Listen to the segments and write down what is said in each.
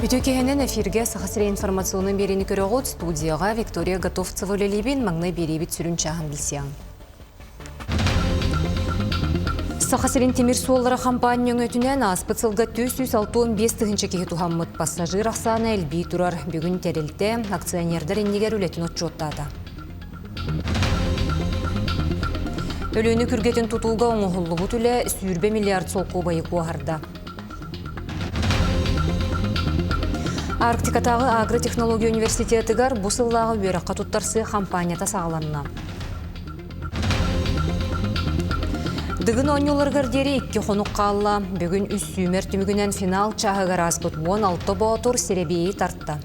Үтүө киһинэн эфиргэ Саха сирэ информационнай биэриини көрөҕүт. Студияҕа Виктория Готовцева үлэлиибин. Маҥнай биэриибит сүрүн чааһын билсиэҕиҥ. Саха сирин тимир суоллара хампаанньа өҥөтүнэн ааспыт сылга 465 тыһыынча киһи туһаммыт. Пассажир ахсаана элбии турар. Бүгүн тэрилтэ акционердар иннигэр үлэтин отчуоттаата. Өлүөнэ күргэтин тутууга оҥоһуллубут үлэ 20 миллиард солкуобайы куоһарда. Арктикатааҕы агротехнология университетыгар бу сыллааҕы үөрэххэ туттарсыы хампаанньата саҕаланна. Дыгын оонньууларыгар диэри икки хонук хаалла. Бүгүн үс сүүмэр түмүгүнэн финал чааһыгар ааспыт 16 боотур сэрэбиэйи тарта.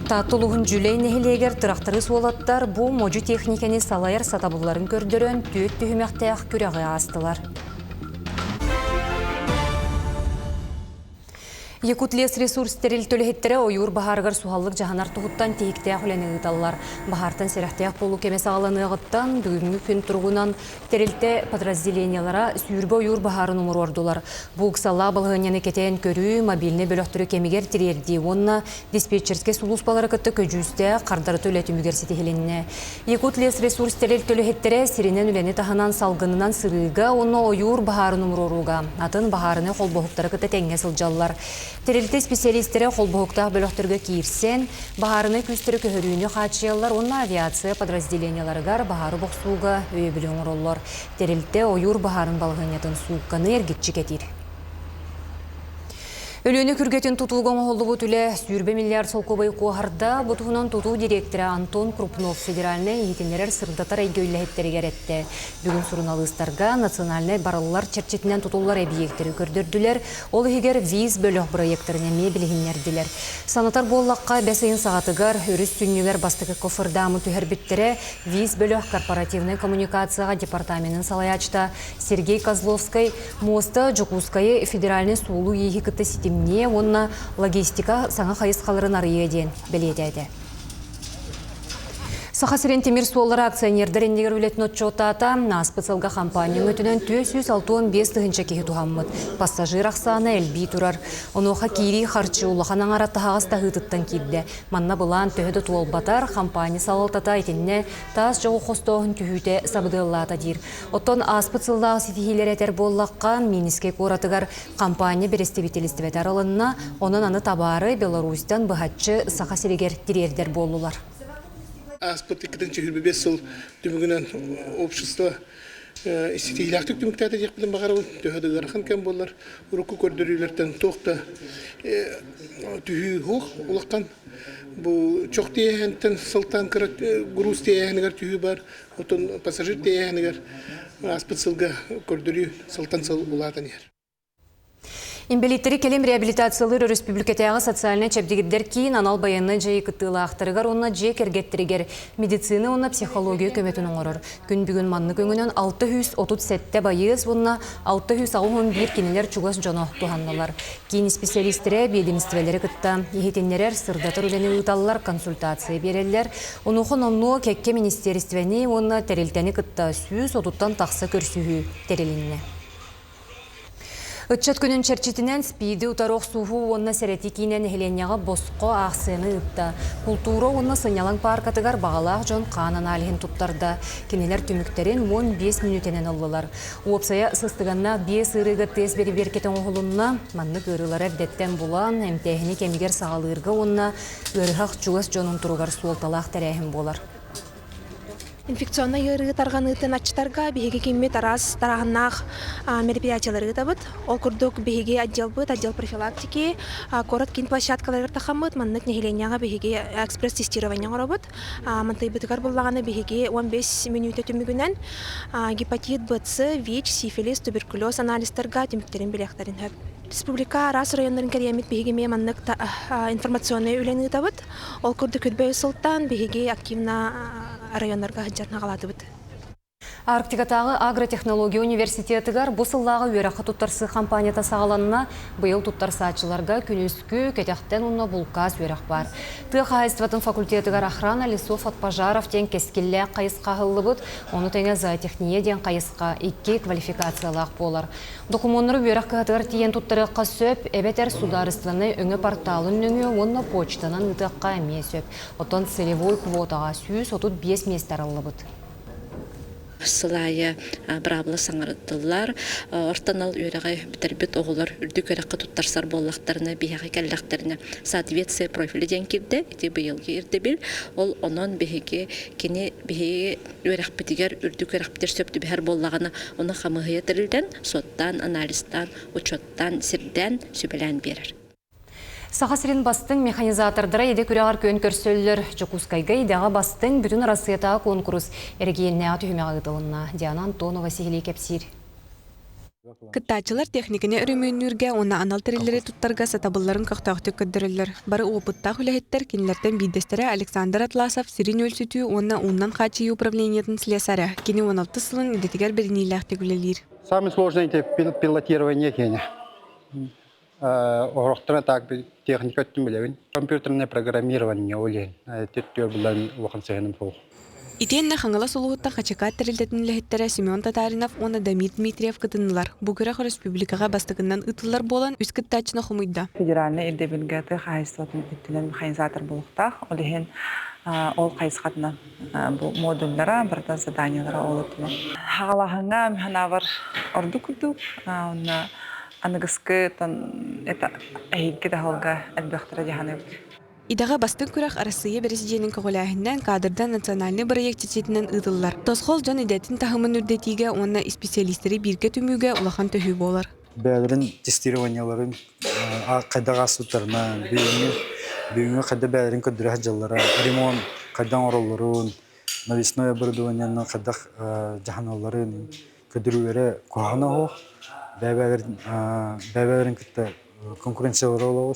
Таатта улууһун Дьүлэй нэһилиэгэр тырахтарыыс уолаттар бу модьу техникэни салайар сатабылларын көрдөрөн түөрт түһүмэхтээх күрэҕи аастылар. Якутлесресурс тэрилтэ үлэһиттэрэ ойуур баһаарыгар суһаллык дьаһанар туһуттан тиһиктээх үлэни ыыталлар. Баһаартан сэрэхтээх буолуу кэмэ саҕаланыаҕыттан бүгүҥҥү күн туругунан тэрилтэ подразделениелара сүүрбэ ойуур баһаарын умуруордулар. Бу ыксаллаах балаһыанньаны кэтээн көрүү, мобильнай бөлөхтөрү кэмигэр тириэрдии уонна диспетчерскэй сулууспалары кытта көдьүүстээх хардарыта үлэ түмүгэр ситиһилиннэ. Якутлесресурс тэрилтэ үлэһиттэрэ сиринэн үлэни таһынан салгынынан сырыыга уонна ойуур баһаарын умуруорууга атын баһаарынай холбоһуктары кытта тэҥҥэ сылдьаллар. Тэрилтэ исписэлиистэрэ холбоһуктаах бөлөхтөргө киирсэн, баһаарынай күүстэри көһөрүүнү хааччыйаллар уонна авиация подразделениеларыгар баһаары бохсууга өйөбүлү оҥороллор. Тэрилтэ ойуур баһаарын балаһыанньатын суукканы эргиччи кэтиир. Өлүөнэ күргэтин тутууга оҥоһуллубут үлэ 20 миллиард солкуобайы куоһарда. Бу туһунан тутуу дириэктэрэ Антон Крупнов федеральнай иһитиннэрэр-сырдатар эйгэ үлэһиттэригэр эттэ. Бүгүн суруналыыстарга национальнай барыллар чэрчитинэн тутуллар эбийиэктэри көрдөрдүлэр. Ол иһигэр ВИЗ бөлөх бырайыактарын эмиэ билиһиннэрдилэр. Санатар буоллахха, бэс ыйын саҕатыгар өрүс сүнньүгэр бастакы коффердамы түһэрбиттэрэ. ВИЗ бөлөх корпоративнай коммуникацияҕа департаменын салайааччыта Сергей Козловскай Муоста Дьокуускайы федеральнай суолу-ииһи кытта ситимниэ уонна логистика саҥа хайысхаларын арыйыа диэн бэлиэтээтэ. Саха сирин тимир суоллара акционердар иннигэр үлэтин отчуоттаата. Ааспыт сылга хампаанньа өҥөтүнэн 465 тыһыынча киһи туһаммыт. Пассажир ахсаана элбии турар. Онуоха киирии харчы улахан аҥара таһаҕас таһыытыттан киирдэ. Манна былаан төһө да туолбатар, хампаанньа салалтата итиннэ таас чоҕу хостооһун түһүүтэ сабыдыаллаата диир. Оттон ааспыт сыллааҕы ситиһиилэри этэр буоллахха, Минскэй куоратыгар компания бэрэстэбиитэлистибэтэ арылынна, онон аны табаары Беларусьтан быһаччы Саха сиригэр тириэрдэр буоллулар. Ааспыт 2025 сыл түмүгүнэн общество ситиһиилээхтик түмүктээтэ диэхпитин баҕарабын. Төһө да ыарахан кэм буоллар, урукку көрдөрүүлэртэн туох да түһүү суох улахан. Бу чох тиэйэһинтэн сылтаан кыра груз тиэйэһинигэр түһүү бар. Оттон пассажир тиэйэһинигэр ааспыт сылга көрдөрүү сылтан сыл улаатан иһэр. Инбэлииттэри кэлим реабилитациялыыр өрөспүүбүлүкэтээҕи социальнай чэбдигирдэр киин анал байыаннай дьайыы кыттыылаахтарыгар уонна дьиэ кэргэттэригэр медицина уонна психология көмөтүн оҥорор. Күн бүгүн маннык өҥөнөн 637 байыас уонна 681 кинилэр чугас дьоно туһанналар. Киин исписэлиистэрэ биэдэмистибэлэри кытта иһитиннэрэр, сырдатар үлэни ыыталлар, консультация биэрэллэр. Онуоха номнуо кэккэ министиэристибэни уонна тэрилтэни кытта 130-тан тахса көрсүһүү тэрилиннэ. Ыччат күнүн чэрчитинэн СПИДи утары охсуһуу уонна сэрэтии киинэ нэһилиэнньэҕэ босхо аахсыйаны ыытта. Култуура уонна сынньалаҥ пааркатыгар баҕалаах дьон хаан аналиһын туттарда. Кинилэр түмүктэрин 15 мүнүүтэнэн ыллылар. Уопсайа сыстыганнаах биэс ыарыыга тест бэрэбиэркэтэ оҥоһулунна. Маннык ыарыылары эрдэттэн булан, эмтээһини кэмигэр саҕалыырга уонна ыарыһах чугас дьонун туругар суолталаах тэрээһин буолар. Инфекционнай ыарыы тарҕаныытын аччатарга биһиги киммит араас тарааһыннаах мероприятиелары ыытабыт. Ол курдук биһиги отделбыт, отдел профилактики, куорат киин площадкаларыгар тахаммыт, маннык нэһилиэнньэҕэ биһиги экспресс-тестирование оҥоробут. Мантайбытыгар буллаҕына биһиги 15 мүнүүтэ түмүгүнэн гепатит Б, С, ВИЧ, сифилис, туберкулез анализтарга түмүктэрин билиэхтэрин сөп. Республика араас районнарын кэрийэммит биһиги эмиэ маннык информационнай үлэни ыытабыт. Ол курдук Күрбэй сылтан биһиги активно районнарга сылдьан аҕалаатыбыт. Арктикатааҕы агротехнология университетыгар бу сыллааҕы үөрэххэ туттарсыы хампаанньата саҕаланна. Быйыл туттарсааччыларга күнүскү, кэтэхтэн уонна булкаас үөрэх баар. Тыа хаһаайыстыбатын факультетыгар охрана лесов от пожаров диэн кэскиллээх хайысха аһыллыбыт, ону тэҥэ зоотехния диэн хайысха икки квалификациялаах буолар. Докумуоннары үөрэх кыһатыгар тиийэн туттарыахха сөп, эбэтэр судаарыстыбаннай өҥө порталын нөҥүө уонна почтанан ыытыахха эмиэ сөп. Оттон целевой квотаҕа 135 миэстэ арыллыбыт. Сыл аайы быраабыла саҥардыллар. Орто анал үөрэҕи бүтэрбит оҕолор үрдүк үөрэххэ туттарсар буоллахтарына, биһиэхэ кэллэхтэринэ соответствие профиля диэн киирдэ. Ити быйылгы ирдэбил. Ол онон биһиги кини биһиги үөрэхпитигэр үрдүк үөрэхпитигэр сөп түбэһэр буоллаҕына, ону хамыыһыйа тэрилтэн суоттаан, анализтаан, учуоттаан, сирдээн, сүбэлээн биэрэр. Саха сирин бастыҥ механизатордара идэ күрэҕэр күөн көрсөллөр. Дьокуускайга идэҕэ бастыҥ бүтүн Арассыыйатааҕы куонкурус эрэгийиэннээҕи түһүмэҕэ ыытылынна. Диана Антонова сиһилии кэпсиир. Кыттааччылар техниканы өрөмүөннүүргэ уонна анал тэриллэри туттарга сатабылларын көхтөөхтүк көрдөрөллөр. Бары уопуттаах үлэһиттэр кинилэртэн биирдэстэрэ Александр Атласов сирин үөлсүтүү уонна ууннан хааччыйыы управлениетын слесаря. Кини 16 сылын идэтигэр бэриниилээхтик үлэлиир. Самый сложный это пилотирование киэнэ. Орохторо так техника өттүн билэбин. Компьютерное программирование ол иһин түттүө булан улахан сыһыаным суох. Итиэннэ Хаҥалас улууһуттан Хачыкаат тэрилтэтин үлэһиттэрэ Семен Татаринов уонна Дамир Дмитриев кытыннылар. Бу күрэх өрөспүүбүлүкэҕэ бастакыннан ыытыллар буолан, үс кыттааччыны хомуйда. Федеральнай ирдэбилгэ тыа хаһаайыстыбатын өттүнэн механизатор буолуохтаах. Ол иһин ол хайысхатынан бу модуллара, барыта заданиелара ол өттүнэн. Хаҕалаһыҥҥа механавар ордук курдук, уонна Аныгыскы это эһиилги таһылга элбэхтэрэ дьаһаныбыт. Идэҕэ бастыҥ күрэх Арассыыйа Бэрэсидьиэнин көҕүлээһининэн каадырдан национальнай бырайыак чэрчитинэн ыытыллар. Тосхол дьон идэтин таһымын үрдэтиигэ уонна исписэлиистэри бииргэ түмүүгэ улахан төһүү буолар. Бэйэлэрин тестированиеларын хайдах ааспыттарынан, бүгүҥҥү бүгүҥҥү хайдах бэйэлэрин көрдөрө сылдьаллара, ремонт хайдах оҥороллорун, навесное оборудованиены хайдах дьаһаналларын Көдүрүүлэрэ куһаҕана суох, бэйэ-бэйэлэрин бэйэ-бэйэлэрин кытта конкуренциялара олоҕу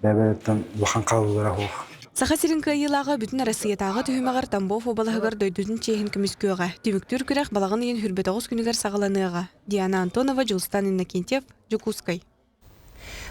бэйэ-бэйэлэриттэн улахан хаалыылара суох. Саха сирин кыайыылааҕа бүтүн Арассыыйатааҕы түһүмэҕэр Тамбов уобалаһыгар дойдутун чиэһин көмүскүөҕэ. Түмүктүүр күрэх балаҕан ыйын 29 күнүгэр саҕаланыаҕа. Диана Антонова, Дьулустан Иннокентьев, Дьокуускай.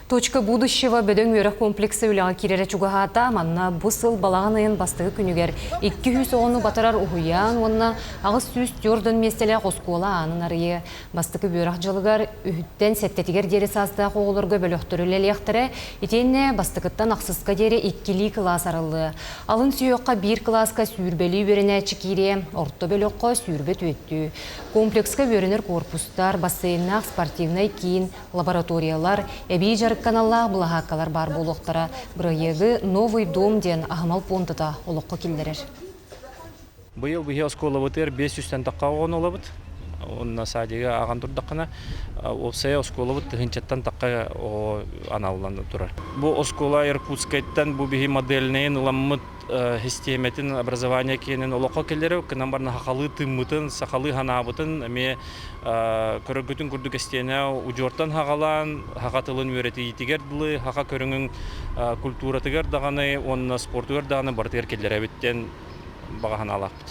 Точка будущего бөдөҥ үөрэх комплекса үлэҕэ киирэрэ чугаһаата. Манна бу сыл балаҕан ыйын бастакы күнүгэр 200 оҕону батарар уһуйаан уонна 804 миэстэлээх оскуола аанын арыйыы. Бастакы үөрэх дьылыгар үһүттэн сэттэтигэр диэри саастаах оҕолорго бөлөхтөр үлэлиэхтэрэ. Итиэннэ бастакыттан ахсыска диэри иккилии кылаас арыллыа. Алын сүһүөххэ биир кылааска сүүрбэлии үөрэнээччи киириэ, орто бөлөххө сүүрбэ түөттүү. Комплекска үөрэнэр корпустар, бассейннаах спортивнай киин, лабораториялар, эбии дьарыкканаллаах былаһааккалар баар буолуохтара. Бырайыагы «Новый дом» диэн аһымал пуондата олоххо киллэрэр. Быйыл биһи оскуолабытыгар 500-тэн тахха оҕону ылабыт. Онно садига ааҕан турдаххына, уопсайа оскуолабыт тыһыынчаттан тахха оҕо аналлан турар. Бу оскуола Иркутскайтан бу биһи модельнайын ыламмыт систиэмэтин образование киэнин олоххо киллэрэр, гынан баран сахалыы тыыммытын, сахалыы санаабытын эмиэ көрөргүтүн курдук истиэнэ удьуортан хаҕалаан, саха тылын үөрэтиитигэр дылы, саха көрүҥүн культуратыгар даҕаны уонна спортугар даҕаны барытыгар киллэрэбит диэн баҕа санаалаахпыт.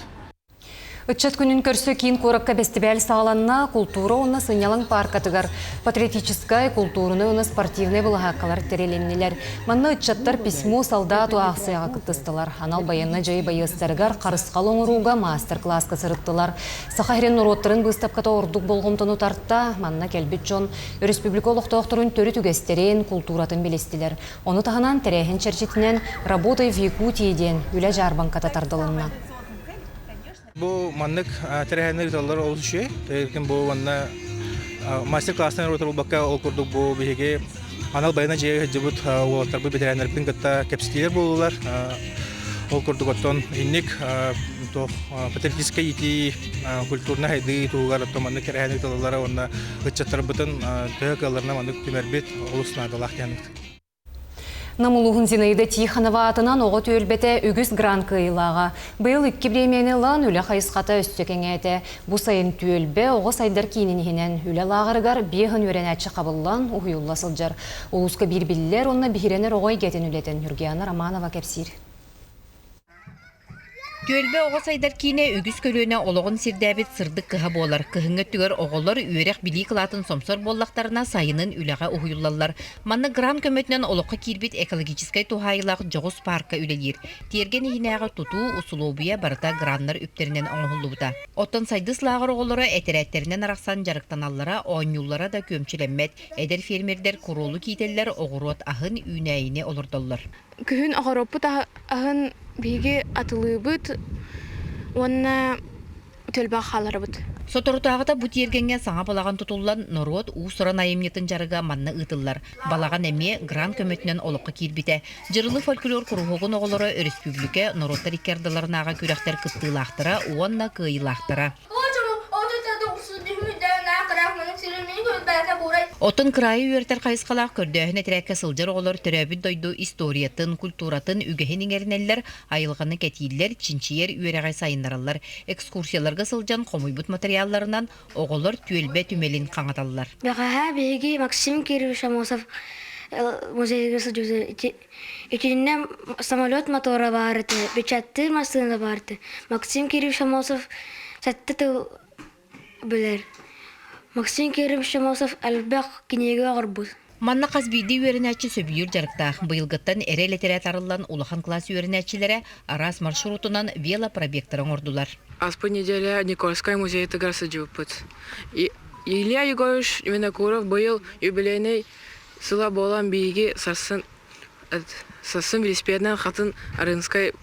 Ыччат күнүн көрсө киин куоракка бэстибээл саҕаланна. Култуура уонна сынньалаҥ пааркатыгар патриотическай, култуурунай уонна спортивнай былаһааккалар тэрилиннилэр. Манна ыччаттар письмо солдату аахсыйаҕа кыттыстылар. Анал байыаннай дьайыы байыастарыгар харысхал оҥорууга маастар-кылааска сырыттылар. Саха сирин норуоттарын быыстапката ордук болҕомтону тарта. Манна кэлбит дьон өрөспүүбүлүкэ олохтоохторун төрүт үгэстэрин, култууратын билистилэр. Ону таһынан тэрээһин чэрчитинэн «Работай в Якутии» диэн үлэ дьаарбаҥката тардылынна. Бу маннык тэрээһиннэр ыыталлар олус үчүгэй. Тэрээһин бу уонна мастер-класстан эрэ буолбакка, ол курдук бу биһиги анал байыаннай дьиэгэ сылдьыбыт уолаттарбыт бэтэрээннэрбин кытта кэпсэтиилэр буоллулар. Ол курдук оттон инник туох патриотическай иитии, культурнай сайдыы туһугар оттон маннык тэрээһин ыыталлара уонна ыччаттарбытын төһө кыалларынан маннык түмэрбит олус наадалаах диэн. Нам улууһун Зинаида Тихонова аатынан оҕо түөлбэтэ үгүс грант кыайыылааҕа. Быйыл икки бириэмийэни ылан, үлэ хайысхата өссө кэҥээтэ. Бу сайын түөлбэ оҕо сайдар киинин иһинэн үлэ лааҕырыгар биэһин үөрэнээччи хабыллан, уһуйулла сылдьар. Улууска биир биллэр уонна биһирэнэр оҕо эйгэтин үлэтин Ньургуяна Романова кэпсиир. Түөлбэ оҕо сайдар киинэ үгүс көлүөнэ олоҕун сирдээбит сырдык кыһа буолар. Кыһыҥҥы өттүгэр оҕолор үөрэх-билии кылаатын сомсор буоллахтарына, сайынын үлэҕэ уһуйуллаллар. Манна грант көмөтүнэн олоххо киирбит экологическай туһаайыылаах дьоҕус паарка үлэлиир. Тиэргэн иһинээҕи тутуу, усулуобуйа барыта граннар үптэринэн оҥоһуллубута. Оттон Сайдыс лааҕыр оҕолоро этэрээттэринэн арахсан дьарыктаналлара, оонньууллара да күөмчүлэммэт. Эдэр фермердэр куруолу киитэллэр, оҕуруот аһын, үүнээйини олордоллор. Күһүн оҕоруоппут аһын биһиги атылыыбыт уонна түөлбэҕэ хааларабыт. Соторутааҕыта бу тиэргэҥҥэ саҥа балаҕан тутуллан, норуот уус-уран айымньытын дьарыга манна ыытыллар. Балаҕан эмиэ грант көмөтүнэн олоххо киирбитэ. Дьырылы фольклор куруһуогун оҕолоро өрөспүүбүлүкэ норуоттар икки ардыларынааҕы күрэхтэр кыттыылаахтара уонна кыайыылаахтара. Оттон кыраайы үөрэтэр хайысхалаах көрдөөһүн этэрээккэ сылдьар оҕолор төрөөбүт дойду историятын, культуратын, үгэһин иҥэринэллэр, айылҕаны кэтииллэр, чинчийэр үөрэҕи сайыннараллар. Экскурсияларга сылдьан хомуйбут материалларынан оҕолор түөлбэ түмэлин хаҥаталлар. Бэҕэһээ биһиги Максим Кирович Амосов музейыгар сылдьыбыт. Итиннэ самолет мотора баар этэ, печаттыыр массыына баар этэ. Максим Кирович Амосов сэттэ тыл билэр. Максим Кирович Амосов элбэх кинигэ оҥорбут. Манна хас биирдии үөрэнээччи сөбүлүүр дьарыктаах. Быйылгыттан эрэл этэрээт арыллан улахан кылаас үөрэнээччилэрэ араас маршрутунан велопробегтары оҥордулар. Аспыт неделя Никольскай музейтыгар сылдьыбыппыт. Илья Егорович Винокуров быйыл юбилейный сыла буолан биһиги сарсын сарсын велосипедынан хатын Арынскай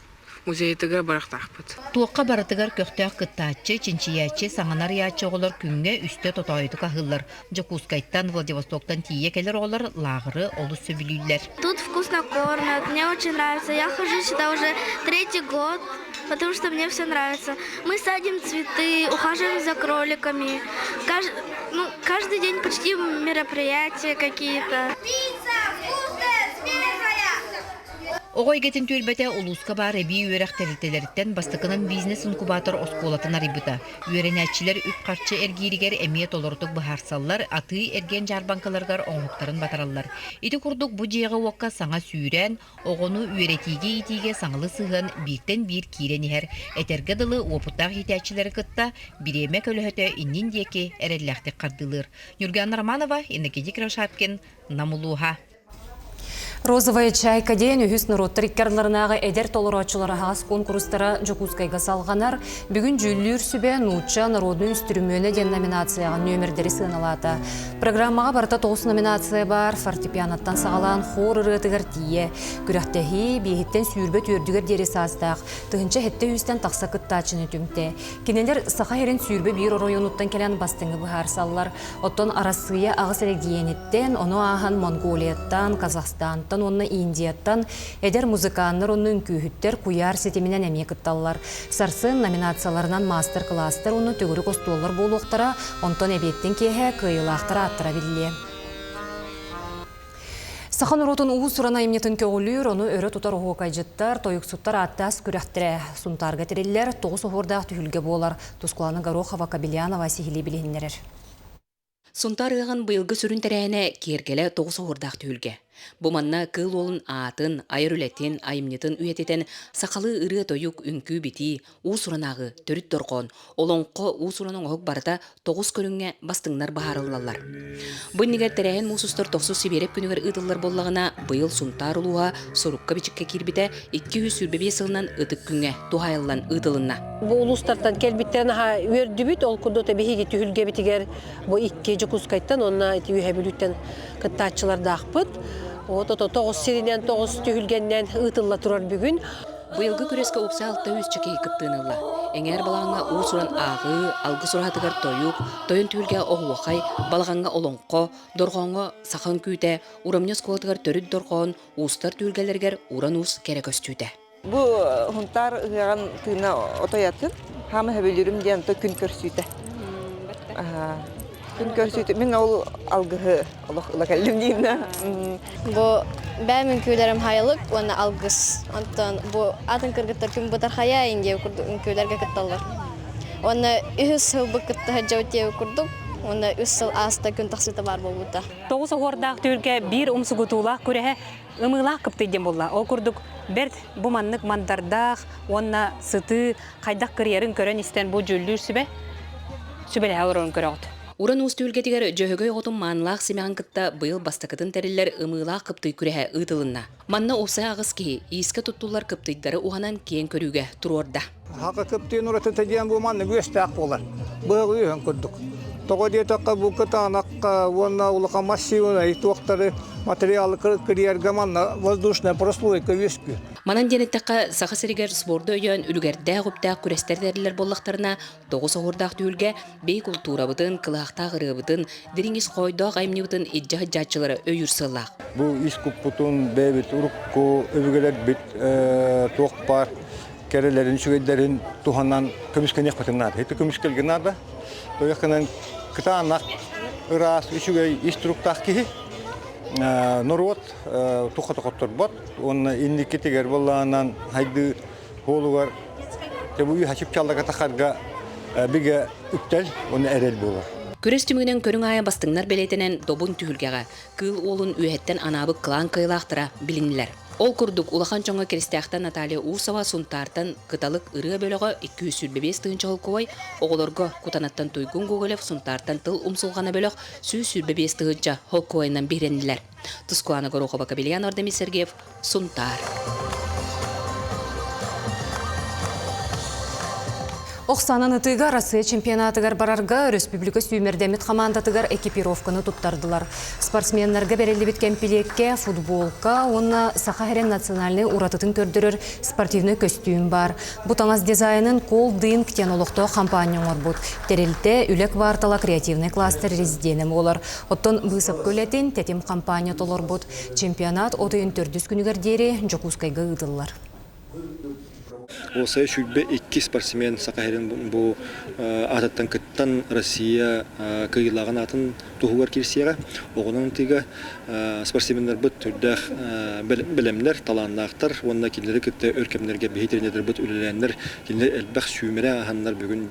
музейтыгар барахтаахпыт. Туохха барытыгар көхтөөх кыттааччы, чинчийээччи, саҥаны арыйааччы оҕолор күҥҥэ үстэ тотоойутук аһыыллар. Дьокуускайтан, Владивостоктан тиийэ кэлэр оҕолор лааҕыры олус сөбүлүүллэр. Тут вкусно кормят, мне очень нравится. Я хожу сюда уже третий год, потому что мне все нравится. Мы садим цветы, ухаживаем за кроликами. Ну, каждый день почти мероприятия какие-то. Оҕо эйгэтин түөлбэтэ улууска баар эбии үөрэх тэрилтэлэриттэн бастакынан бизнес-инкубатор оскуолатын арыйбыта. Үөрэнээччилэр үп-харчы эргииригэр эмиэ толорутук быһаарсаллар, атыы-эргиэн дьаарбаҥкаларыгар оҥоһуктарын батараллар. Ити курдук бу дьиэҕэ-уокка саҥа сүүрээн, Оҕону үөрэтиигэ-иитиигэ саҥалыы сыһыан бииртэн биир киирэн иһэр. Этэргэ дылы, уопуттаах иитээччилэри кытта бириэмэ көлөһөтө иннин диэки эрэллээхтик хардыылыыр. Ньургуйаана Романова, Иннокентий Кривошапкин, Нам улууһа. Розовая чайка диэн үһүс норуоттар икки ардыларынааҕы эдэр толорооччулар аһаҕас куонкурустара Дьокуускайга салҕанар. Бүгүн дьүүллүүр сүбэ нуучча народнай үстүрүмүөнэ диэн номинацияҕа нүөмэрдэри сыаналаата. Программаҕа барыта тоҕус номинация баар, фортепианоттан саҕалаан хор ырыатыгар тиийэ. Күрэхтэһии биэһиттэн 24-үгэр диэри саастаах 1700-тэн тахса кыттааччыны түмтэ. Кинилэр Саха сирин 21 оройуонуттан кэлэн бастыҥы быһаарсаллар. Оттон Арассыыйа аҕыс эрэгийиэниттэн, ону ааһан Монголияттан, Казахстантан уонна Индияттан эдэр музыканнар уонна үҥкүүһүттэр куйаар ситиминэн эмиэ кытталлар. Сарсын номинацияларынан маастар-кылаастар уонна төгүрүк остуоллар буолуохтара, онтон эбиэттэн киэһэ кыайыылаахтар ааттара биллиэ. Саха норуотун уус-уран айымньытын көҕүлүүр, ону өрө тутар оһуокайдьыттар, тойуксуттар ааттаас күрэхтэрэ Сунтаарга тэриллэр тоҕус оһуордаах түһүлгэ буолар. Тускулана Горохова Кобельянова сиһилии билиһиннэрэр. Сунтаар ыһыаҕын быйылгы сүрүн тэрээһинэ Киэргэлэ тоҕус оһуордаах түһүлгэ. Бу манна Кыыл Уолун аатын, айар үлэтин, айымньытын үйэтитэн сахалыы ырыа-тойук, үҥкүү-битии, уус-уран ааҕыы, төрүт дорҕоон, олоҥхо, уус-уран оҥоһук барыта тоҕус көрүҥҥэ бастыҥнар быһаарыллаллар. Бу иннигэр тэрээһин муус устар тохсус Сибиэрэп күнүгэр ыытыллар буоллаҕына, быйыл Сунтаар улууһа сурукка-бичиккэ киирбитэ 225 сылынан ытык күҥҥэ туһаайыллан ыытылынна. Бу улуустартан кэлбиттэрин аһа үөрдүбүт. Ол курдук биһиги түһүлгэбитигэр бу икки Дьокуускайтан уонна ити Үөһээ Бүлүүттэн кыттааччылардаахпыт. Вот ото тоҕус сиринэн, тоҕус түһүлгэннэн ыытылла турар бүгүн. Быйылгы күрэскэ уопсай 600 киһи кыттыыны ылла. Эҥээр балаҕаҥҥа уус-уран ааҕыы, алгыс ураһатыгар тойук, тойон түһүлгэ оһуохай, балаҕаҥҥа олоҥхо, дорҕооҥҥо саха үҥкүүтэ, урамньы оскуолатыгар төрүт дорҕоон, уустар түһүлгэлэригэр уран уус кэрэ көстүүтэ. Бу Хунтаар ыһыаҕын тыына отой атын. Хаама хөбүлүүрүм диэн то күн көрсүүтэ. Күн көрсүүтэ. Мин ол алгыһы олох ыла кэллим диимнэ. Бу бэйэм үҥкүүлэрим хайылык уонна алгыс. Онтон бу атын кыргыттар күн бытархайа индия курдук үҥкүүлэргэ кытталлар. Уонна үһүс сылбыт кытта сылдьабыт диэбит курдук. Уонна үс сыл ааста күн тахсыыта баар буолбута. Тоҕус оһуордаах түһүлгэ биир умсугутуулаах күрэһэ ымыылаах кыптый диэн буолла. Ол курдук бэрт бу маннык мандардаах уонна сытыы хайдах кырыйарын көрөн-истэн бу дьүүллүүр сүбэ сүбэлэһэ олорорун көрөҕүт. Уран уус түһүлгэтигэр Дьөһөгөй оҕотун маанылаах симэҕин кытта быйыл бастакытын тэриллэр ымыылаах кыптый күрэһэ ыытылынна. Манна уопсай аҕыс киһи иискэ туттуллар кыптыйдары уһанан киэҥ көрүүгэ туруорда. Хака кыптыйын уратыта диэн бу маннык үөстээх буолар. Быһаҕы үөһэн курдук. Тоҕо диэтэххэ бу кытаанахха уонна улахан массивнай туохтары материалы кырыйарга манна воздушная прослойка үөскүүр. Манан диэн эттэххэ, Саха сиригэр спорду өйөөн үлүгэрдээх үптээх күрэстэр тэриллэр буоллахтарына, тоҕус оһуордаах түһүлгэ бэйи култуурабытын, кылаахтаах ырыабытын, дириҥ ис хоойдоох айымньыбытын илдьэ сылдьааччылары өйүүр сыаллаах. Бу ис куппутун бэйэбит урукку өбүгэлэрбит туох баар кэрэлэрин, үчүгэйдэрин туһанан көмүскэниэхпитин наада. Ити көмүскэлгэ наада. Тоyохкынан кытаанах, ыраас, үчүгэй ис туруктаах киһи норуот туха тохотторбот уонна инникитигэр буоллаҕынан хайдыы хуолугар тебуйу хачып чаллага тахарга бигэ үктэл уонна эрэл буолар. Күрэс түмүгүнэн көрүҥ аайы бастыҥнар бэлиэтэнэн Добун түһүлгэҕэ Кыыл Уолун үөһэттэн анаабыт кылаан кыайыылаахтара билиннилэр. Ол курдук, улахан дьоҥҥо Киристээхтэн Наталья Усова, Сунтаартан Кыталык ырыа бөлөҕө 225 тыһыынча холкуой, оҕолорго Кутанаттан Туйгун Гоголев, Сунтаартан Тыл умсулҕана бөлөх 125 тыһыынча холкуойунан биһирэннилэр. Тускулаана Горохова, Кабельян Ордемир Сергеев, Сунтаар. Охсанан ытыыга Россия чемпионатыгар барарга өрөспүүбүлүкэ сүүмэрдэммит хамаандатыгар экипировканы туттардылар. Спортсменнарга бэриллибит кэмпилиэккэ футболка уонна Саха сирин национальнай уратытын көрдөрөр спортивнай көстүүм баар. Бу таҥас дизайнын Cold Dink диэн олохтоох хампаанньа оҥорбут. Тэрилтэ үлэ квартала креативнай кластер резиденэ буолар. Оттон быысапка үлэтин Тэтим хампаанньа толорбут. Чемпионат от ыйын төрдүс күнүгэр диэри Дьокуускайга ыытыллар. Уосайа 22 спортсмен Саха сирин бу аатыттан кыттан Россия кыайыылааҕын аатын туһугар киирсиэҕэ. Оҕонон ытыыга спортсменнарбыт түрдээх бэлэмнэр, талааннаахтар уонна кинилэри кытта өр кэмнэргэ биһи тренердэрбит үлэлээннэр, кинилэр элбэх сүүмэрэ ааһаннар бүгүн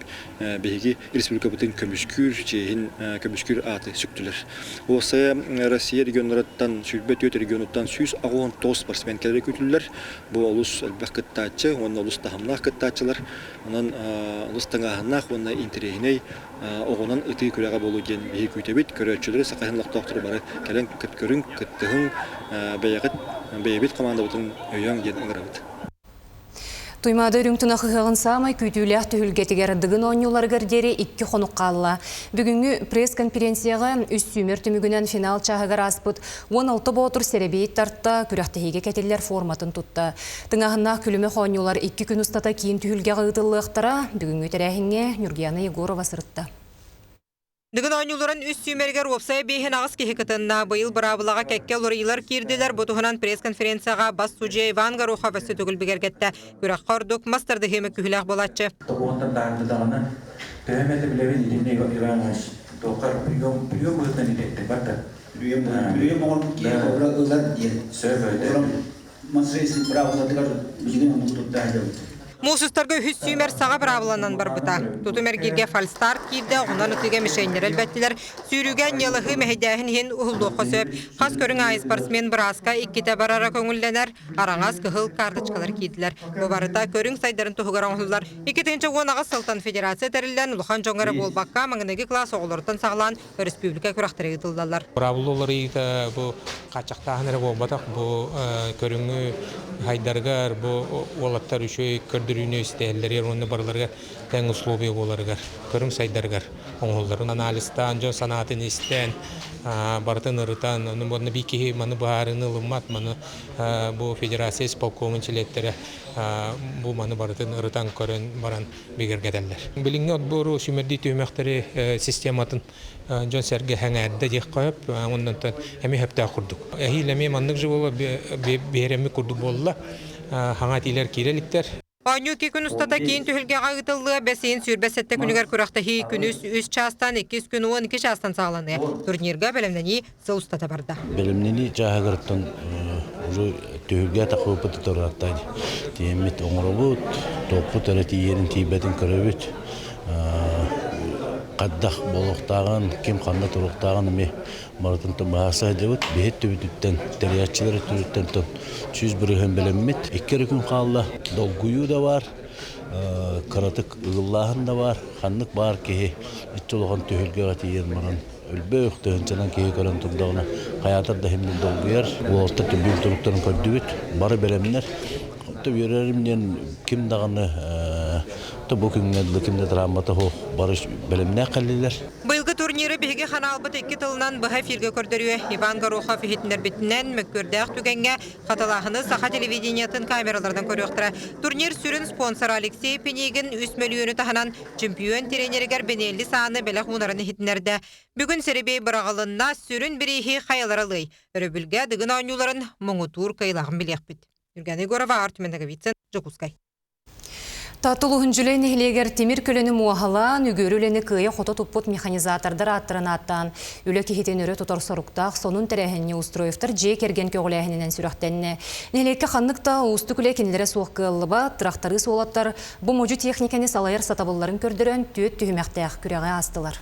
биһиги республикабытын көмүскүүр, чиэһин көмүскүүр ааты сүктүлэр. Уопсайа Россия регионнарыттан 24 регионуттан 189 спортсмен кэлэрэ күүтүллэр. Бу олус элбэх кыттааччы уонна олус таһымнаах кыттааччылар. Онон олус тыҥааһыннаах уонна интэриэһинэй оҕонон ытыы күрэҕэ буолуо диэн биһи күүтэбит. Көрөөччүлэри Саха сирин олохтоохторо бары кэлэн көрүҥ, кыттыһыҥ, бэйэҕит бэйэбит командабытын өйөөҥ диэн ыҥырабыт. Туймаада үрүҥ тунах ыһыаҕын саамай күүтүүлээх түһүлгэтигэр Дыгын оонньууларыгар диэри икки хонук хаалла. Бүгүҥҥү пресс-конференцияҕа үс сүүмэр түмүгүнэн финал чааһыгар ааспыт 16 боотур сэрэбиэй тарта, күрэхтэһиигэ кэтиллэр форматын тутта. Тыҥааһыннаах күлүмэх оонньуулар икки күн устата киин түһүлгэҕэ ыытыллыахтара. Бүгүҥҥү тэрээһиҥҥэ Ньургуяна Егорова сырытта. Дыгын оонньууларын үс сүүмэригэр уопсайа биэһин аҕыс киһи кытынна. Быйыл быраабылаҕа кэккэ уларыйыылар киирдилэр. Бу туһунан пресс-конференцияҕа бас судьуйа Иван Горохов өссө төгүл бигэргэттэ. Күрэххэ ордук мас тардыһыы мөккүһүүлээх буолааччы. Тобугунтан даанды даҕаны төһө эмэтэ билэбин итиннэ Иван Иванович туоххар прием прием быһыытынан итэттэ барда. Прием прием оҥорбут киһи ылар ылар диэн. Сөп өйдөм. Мас-рестлинг быраабылатыгар билигин оннук тутта сылдьабыт. Муус устарга үһүс сүүмэр саҕа быраабыланан барбыта. Тутум эргииргэ фальстарт киирдэ, онон ытыыга мишеннэр элбэттилэр. Сүүрүүгэ ньыалаһыы мэһэйдээһин иһин уһуллуохха сөп. Хас көрүҥ аайы спортсмен бырааска иккитэ барара көҥүллэнэр, араҥас, кыһыл карточкалар киирдилэр. Бу барыта көрүҥ сайдарын туһугар оҥоһуллар. 2018 сылтан федерация тэриллэн, улахан дьоҥҥо эрэ буолбакка, маҥнайгы кылаас оҕолоруттан саҕалаан өрөспүүбүлүкэ күрэхтэрэ ыытыллаллар. Быраабыла уларыйыыта бу хааччахтааһын эрэ буолбатах, бу көрүҥү хайдарыгар, бу уолаттар үчүгэй көрдөрүүнү истэһэллэригэр уонна барыларыгар тэҥ условия буоларыгар, көрүҥ сайдарыгар оҥоһулларын анализтаан, дьон санаатын истэн, барытын ырытан, ону уонна биир киһи маны быһаарыыны ылыммат, маны бу федерация исполкомун чилиэттэрэ бу маны барытын ырытан көрөн баран бигэргэтэллэр. Билиҥҥи отбору сүүмэрдии түһүмэхтэри систематын дьон-сэргэ сэҥээрдэ диэххэ сөп. Оннуттан эмиэ сөптөөх курдук. Эһиил эмиэ маннык же буола биһирэммит курдук буолла. Хаҥа этиилэр киирэ иликтэр. Оонньуу икки күн устата киин түһүлгэҕэ ыытыллыа бэс ыйын 27 күнүгэр күрэхтэһии күнүс үс чаастан, иккис күн 12 чаастан саҕаланыа. Турнирга бэлэмнэнии сыл устата барда. Бэлэмнэнии чааһыгар уже түһүлгэ тахыбыппыт тураттай тиэммит оҥоробут, топпут эрэ тиийэрин тиийбэтин көрөбүт. Хайдах буолуохтааҕын, ким ханна туруохтааҕын эмиэ барытын быһаарса сылдьабыт. Биһи өттүбүтүттэн, тэрийээччилэр өттүбүтүттэн 100% бэлэммит. Икки эрэ күн хаалла. Долгуйуу да баар, кыратык ыгыллааһын да баар. Ханнык баар киһи иччи улахан түһүлгэҕэ тиийэн баран өлбөөх тыһыынчанан киһи көрөн турдаҕына хайаатар да иһиммит долгуйар. Уолаттар түбүн туруктарын көрдүбүт. Бары бэлэмнэр. Үөрэрим диэн ким даҕаны бу күҥҥэ дылы ким да травмата суох бары бэлэмнээх кэллилэр. Быйылгы турниры биһиги ханаалбыт икки тылынан быһа эфиргэ көрдөрүө. Иван Горохов иһитиннэрбитинэн, мөккүөрдээх түгэҥҥэ хатылааһыны саха телевидениетын камераларынан көрүөхтэрэ. Турнир сүрүн спонсора Алексей Пинигин 3 мөлүйүөнү таһынан чемпион тренеригэр Бенелли сааны бэлэх уунарын иһитиннэрдэ. Бүгүн сэрэбиэй быраҕылынна, сүрүн бирииһи хайалара ылыай? Өрөбүлгэ Дыгын оонньууларын муҥутуур кыайыылааҕын билиэхпит. Юрген Егорова, Артем Ноговицын, Дьокуускай. Татулуһун Дьүлэй нэһилиэгэр тимир көлөнү муоһалаан, үгүөрү үлэни кыайа-хото туппут механизатордар ааттарын ааттаан, үлэ киһитин өрө тутар соруктаах сонун тэрээһинньи Устроевтар дьиэ кэргэн көҕүлээһининэн сүрэхтэннэ. Нэһилиэккэ ханнык да уустук үлэ кинилэрэ суох кыаллыбат, тырахтарыыс уолаттар бу модьу техниканы салайар сатабылларын көрдөрөн түөрт түһүмэхтээх күрэҕи аастылар.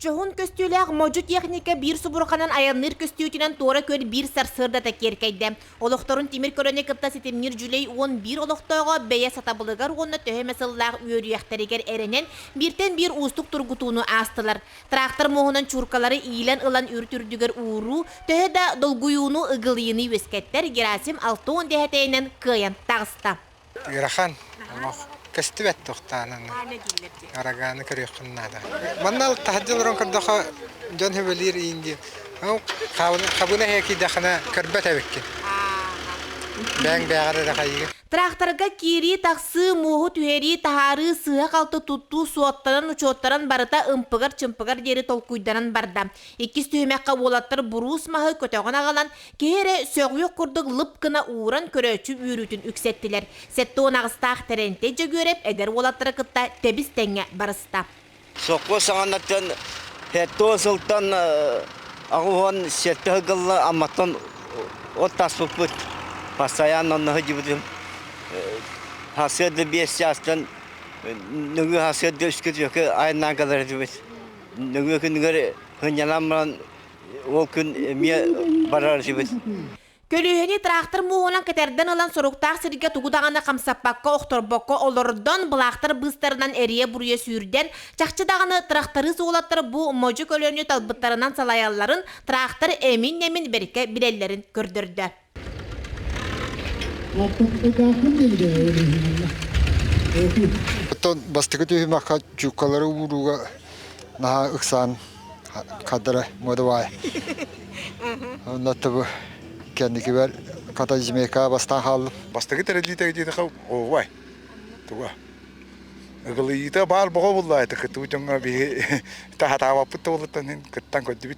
Дьоһун көстүүлээх модьу техника биир субурҕанан айанныыр көстүүтүнэн туора күөл биир сарсыардата киэркэйдэ. Олохторун тимир көлөнү кытта ситимниир Дьүлэй 11 олохтооҕо бэйэ сатабылыгар уонна төһө эмэ сыллаах үөрүйэхтэригэр эрэнэн, бииртэн биир уустук тургутууну аастылар. Трактор муоһунан чууркалары иилэн ылан үрүт үрдүгэр ууруу, төһө да долгуйууну, ыгылыйыыны үөскэттэр, Герасим 60 дэһэтэйинэн кыайан таҕыста. Ыарахан, олох көстүбэт туохтаанан араганы көрүөххүн наада. Манна таһырдьа олорон көрдөхө дьон сөбүлүүр иин диэн. Хабына иһэ киирдэххинэ көрбөт эбиккин. Бэйэҥ бэйэҕэр эрэ хайыгын. Тракторга киирии-тахсыы, муоһу түһэрии-таһаарыы, сыыһа-халты туттуу суоттанан-учуоттанан барыта ымпыгар-чымпыгар диэри толкуйданан барда. Иккис түһүмэххэ уолаттар буруус маһы көтөҕөн аҕалан, киһи эрэ сөҕүөх курдук лып гына ууран көрөөччү үөрүүтүн үксэттилэр. 78-таах Тэрэнтэй Дьөгүөрэп эдэр уолаттары кытта тэбис-тэҥҥэ барыста. Сопхуос саҕанаттан 70 сылтан 87 сылга Амматтан от таспыппыт. Постоянно онно сылдьыбытым. Сарсыарда 5 чаастан нөҥүө сарсыарда үскэ түөкэ айаннаан кэлэр этибит. Нөҥүө күнүгэр сынньанан баран ол күн эмиэ барар этибит. Көлүөһэни трактор муоһунан кэтэрдэн ылан соруктаах сиргэ тугу даҕаны хамсаппакка, охторбокко олордон, былаахтар быыстарынан эрийэ-буруйа сүүрдэн, чахчы даҕаны тырахтарыыс уолаттар бу модьу көлөнү талбыттарынан салайалларын, трактор эмин-нэмин бэркэ билэллэрин көрдөрдө. Оттон бастакы түһүмэххэ чууккалары уурууга наһаа ыксаан хадара модовай. Онно бу кэнникибэр хата змейка бастаан хааллым. Бастакы тэриллиитэ диэтэхэ оҕуай туга. Ыгылыйыыта баар боҕо буллаа это кыттыбыт дьоҥҥо биһи таһатаабаппыт да буолуттан кыттан көрдүбүт.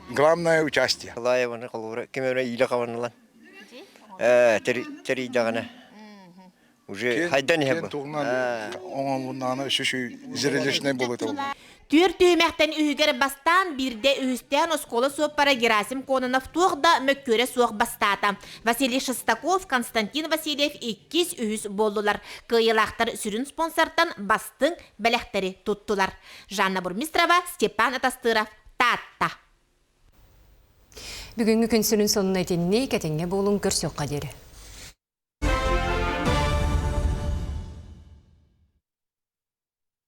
Главное участие. Лаеваны холобура ким эрэ иилэ хабанылан тэрийдэҕинэ уже хайдан иһэ бу. Оҥоһуннаҕына үсү зрелищный буолуо Түөрт түһүмэхтэн үһүгэр бастаан, биирдэ үһүстээн оскуола суоппара Герасим Кононов туох да мөккүөрэ суох бастаата. Василий Шестаков, Константин Васильев иккис, үһүс буоллулар. Кыайыылаахтар сүрүн спонсортан бастыҥ бэлэхтэри туттулар. Жанна Бурмистрова, Степан Атастыров, Таатта. Бүгүҥҥү күн сүрүн сонуна итинник, этэҥҥэ буолуҥ, көрсүөххэ диэри.